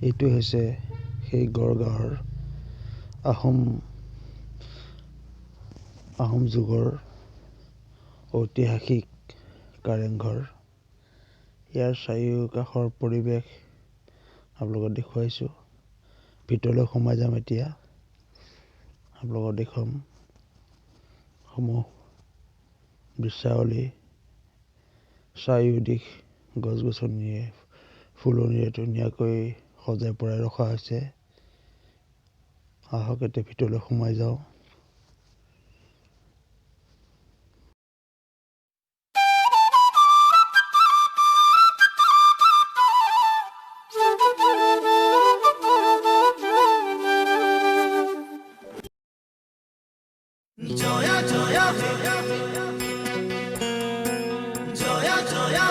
এইটো হৈছে সেই গড়গাঁৱৰ আহোম আহোম যুগৰ ঐতিহাসিক কাৰেংঘৰ। ইয়াৰ চাৰিওকাষৰ পৰিৱেশ আপোনালোকক দেখুৱাইছোঁ। ভিতৰলৈ সোমাই যাম এতিয়া, আপোনালোকক দেখুৱাম সমূহ দৃশ্যাৱলী। চাৰিওদিশ গছ গছনিয়ে ফুলনিৰে ধুনীয়াকৈ সজাই পৰাই ৰখা হৈছে। আহক এতিয়া ভিতৰলৈ সোমাই যাওঁ। Joya Joya Joya Joya.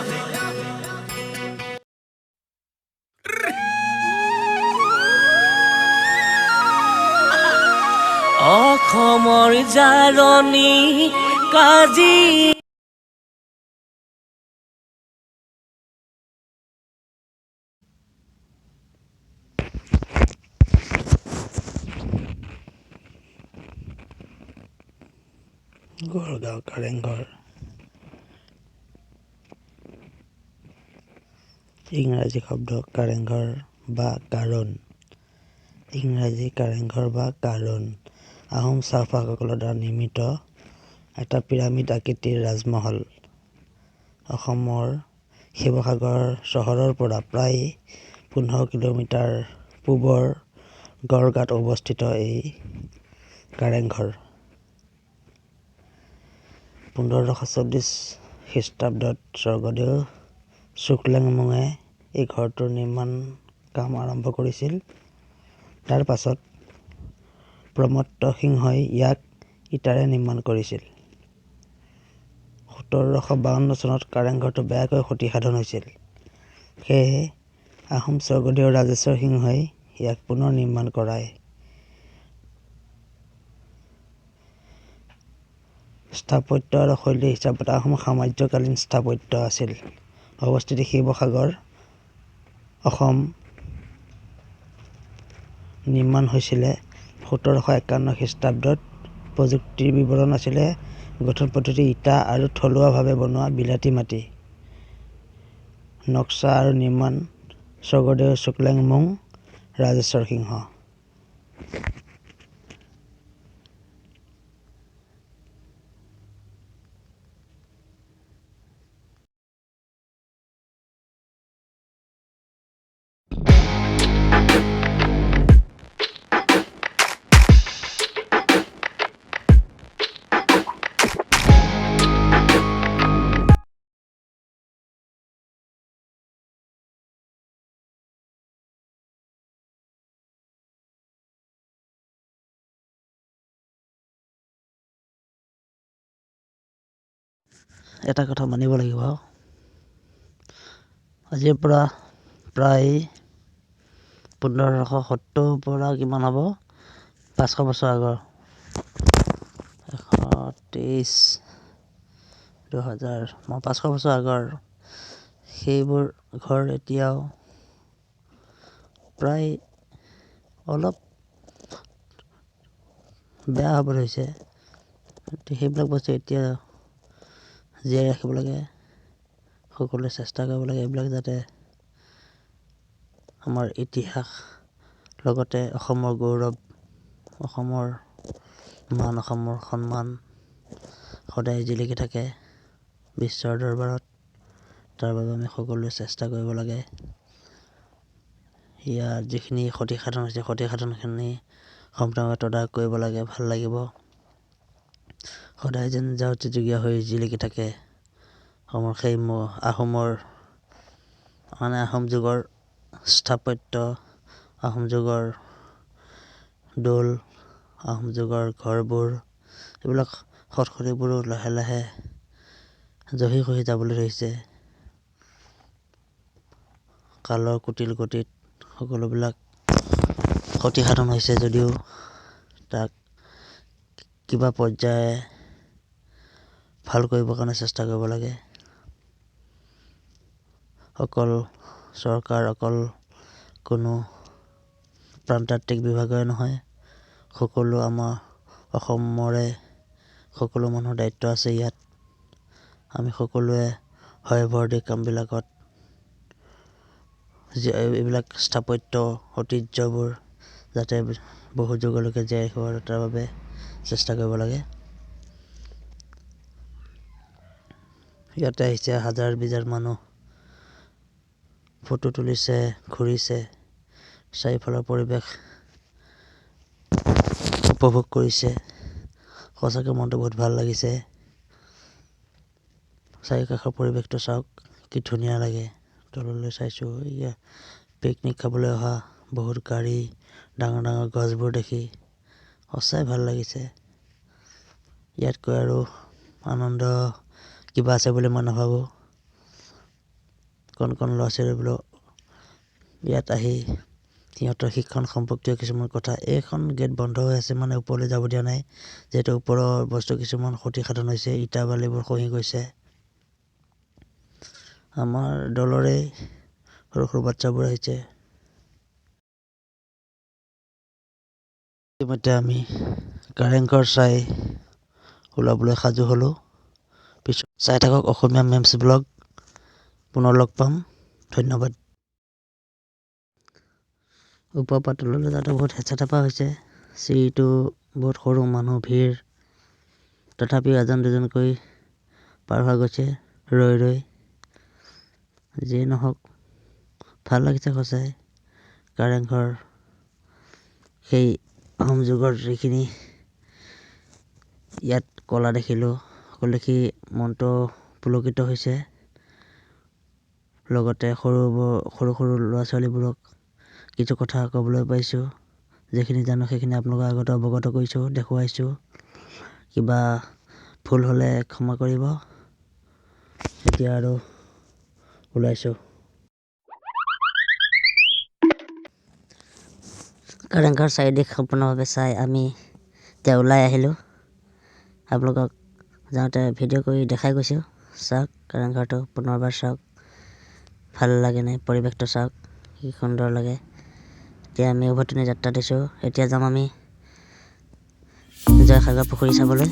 অসমৰ জাৰণি কাজি গড়গাঁও কাৰেংঘৰ, ইংৰাজী শব্দ কাৰেংঘৰ বা কাৰণ, ইংৰাজী কাৰেংঘৰ বা কাৰণ আহোম চাওফাসকলৰ দ্বাৰা নিৰ্মিত এটা পিৰামিড আকৃতিৰ ৰাজমহল। অসমৰ শিৱসাগৰ চহৰৰ পৰা প্ৰায় 15 কিলোমিটাৰ পূবৰ গড়গাঁৱত অৱস্থিত এই কাৰেংঘৰ। 1534 খ্ৰীষ্টাব্দত স্বৰ্গদেউ চুক্লেংমুঙে এই ঘৰটোৰ নিৰ্মাণ কাম আৰম্ভ কৰিছিল। তাৰ পাছত প্ৰমত্ত সিংহই ইয়াক ইটাৰে নিৰ্মাণ কৰিছিল। 1752 চনত কাৰেংঘৰটো বেয়াকৈ ক্ষতিসাধন হৈছিল। সেয়েহে আহোম স্বৰ্গদেউ ৰাজেশ্বৰ সিংহই ইয়াক পুনৰ নিৰ্মাণ কৰায়। স্থাপত্য আৰু শৈলী হিচাপত আহোম সাম্ৰাজ্যকালীন স্থাপত্য আছিল। অৱস্থিতি শিৱসাগৰ, অসম। নিৰ্মাণ হৈছিলে 1751 খ্ৰীষ্টাব্দত। প্ৰযুক্তিৰ বিৱৰণ আছিলে গঠন পদ্ধতি ইটা আৰু থলুৱাভাৱে বনোৱা বিলাতী মাটি। নক্সা আৰু নিৰ্মাণ স্বৰ্গদেউ চুক্লেংমুং, ৰাজেশ্বৰ সিংহ। এটা কথা মানিব লাগিব, আজিৰ পৰা প্ৰায় 1570 পৰা কিমান হ'ব, 500 বছৰ আগৰ, 123 2000, মই 500 বছৰ আগৰ সেইবোৰ ঘৰ এতিয়াও প্ৰায় অলপ বেয়া হ'ব ধৰিছে। সেইবিলাক বস্তু এতিয়া জীয়াই ৰাখিব লাগে, সকলোৱে চেষ্টা কৰিব লাগে এইবিলাক যাতে আমাৰ ইতিহাস লগতে অসমৰ গৌৰৱ, অসমৰ মান, অসমৰ সন্মান সদায় জিলিকি থাকে বিশ্বৰ দৰবাৰত। তাৰ বাবে আমি সকলোৱে চেষ্টা কৰিব লাগে। ইয়াৰ যিখিনি ক্ষতিসাধন হৈছে, ক্ষতিসাধনখিনি সম্পূৰ্ণভাৱে তদাৰক কৰিব লাগে। ভাল লাগিব সদায় যেন যাওঁতে যুগীয়া হৈ জিলিকি থাকে অসমৰ সেই আহোমৰ, মানে আহোম যুগৰ স্থাপত্য, আহোম যুগৰ দৌল, আহোম যুগৰ ঘৰবোৰ, এইবিলাক খটখটিবোৰো লাহে লাহে জহি খহি যাবলৈ ধৰিছে। কালৰ কুটিল গতিত সকলোবিলাক ক্ষতিসাধন হৈছে যদিও তাক কিবা পৰ্যায়ে ভাল কৰিবৰ কাৰণে চেষ্টা কৰিব লাগে। অকল চৰকাৰ, অকল কোনো পুৰাতাত্ত্বিক বিভাগৰে নহয়, সকলো আমাৰ অসমৰে সকলো মানুহৰ দায়িত্ব আছে ইয়াত। আমি সকলোৱে হয়ভৰ দি কামবিলাকত এইবিলাক স্থাপত্য ঐতিহ্যবোৰ যাতে বহু যুগলৈকে জীয়াই ৰাখিব পাৰোঁ তাৰ বাবে চেষ্টা কৰিব লাগে। ইয়াতে আহিছে হাজাৰ বিজাৰ মানুহ, ফটো তুলিছে, ঘূৰিছে, চাৰিওফালৰ পৰিৱেশ উপভোগ কৰিছে। সঁচাকৈ মনটো বহুত ভাল লাগিছে। চাৰিওকাষৰ পৰিৱেশটো চাওক কি ধুনীয়া লাগে। তললৈ চাইছোঁ, এয়া পিকনিক খাবলৈ অহা বহুত গাড়ী, ডাঙৰ ডাঙৰ গছবোৰ দেখি সঁচাই ভাল লাগিছে। ইয়াতকৈ আৰু আনন্দ কিবা আছে বুলি মই নাভাবোঁ। কণ কণ ল'ৰা ছোৱালীবোৰো ইয়াত আহি সিহঁতৰ শিক্ষণ সম্পৰ্কীয় কিছুমান কথা, এইখন গেট বন্ধ হৈ আছে মানে ওপৰলৈ যাব দিয়া নাই, যিহেতু ওপৰৰ বস্তু কিছুমান ক্ষতিসাধন হৈছে, ইটা বালিবোৰ খহি গৈছে। আমাৰ দলৰে সৰু সৰু বাচ্ছাবোৰ আহিছে। ইতিমধ্যে আমি কাৰেংঘৰ চাই ওলাবলৈ সাজু হ'লোঁ। পিছত চাই থাকক অসমীয়া মেমছ ব্লগ। পুনৰ লগ পাম, ধন্যবাদ। ওপৰৰ পৰা তললৈ যাওঁতে বহুত হেঁচা ঠেপা হৈছে, চিৰিটো বহুত সৰু, মানুহ ভিৰ, তথাপিও এজন দুজনকৈ পাৰ হোৱা গৈছে ৰৈ ৰৈ। যিয়ে নহওক ভাল লাগিছে সঁচাই। কাৰেংঘৰ সেই আহোম যুগৰ যিখিনি ইয়াত কলা দেখিলোঁ, সকলো দেখি মনটো পুলকিত হৈছে। লগতে সৰু সৰু সৰু ল'ৰা ছোৱালীবোৰক কিছু কথা ক'বলৈ পাইছোঁ, যিখিনি জানো সেইখিনি আপোনালোকৰ আগত অৱগত কৰিছোঁ, দেখুৱাইছোঁ। কিবা ভুল হ'লে ক্ষমা কৰিব। এতিয়া আৰু ওলাইছোঁ। কাৰেংঘৰ চাৰিদিশ সম্পূৰ্ণভাৱে চাই আমি এতিয়া ওলাই আহিলোঁ। আপোনালোকক যাওঁতে ভিডিঅ' কৰি দেখাই গৈছোঁ। চাওক কাৰেংঘৰটো পুনৰবাৰ চাওক, ভাল লাগেনে পৰিৱেশটো চাওক, কি সুন্দৰ লাগে। এতিয়া আমি উভতনি যাত্ৰা দিছোঁ। এতিয়া যাম আমি জয়সাগৰ পুখুৰী চাবলৈ।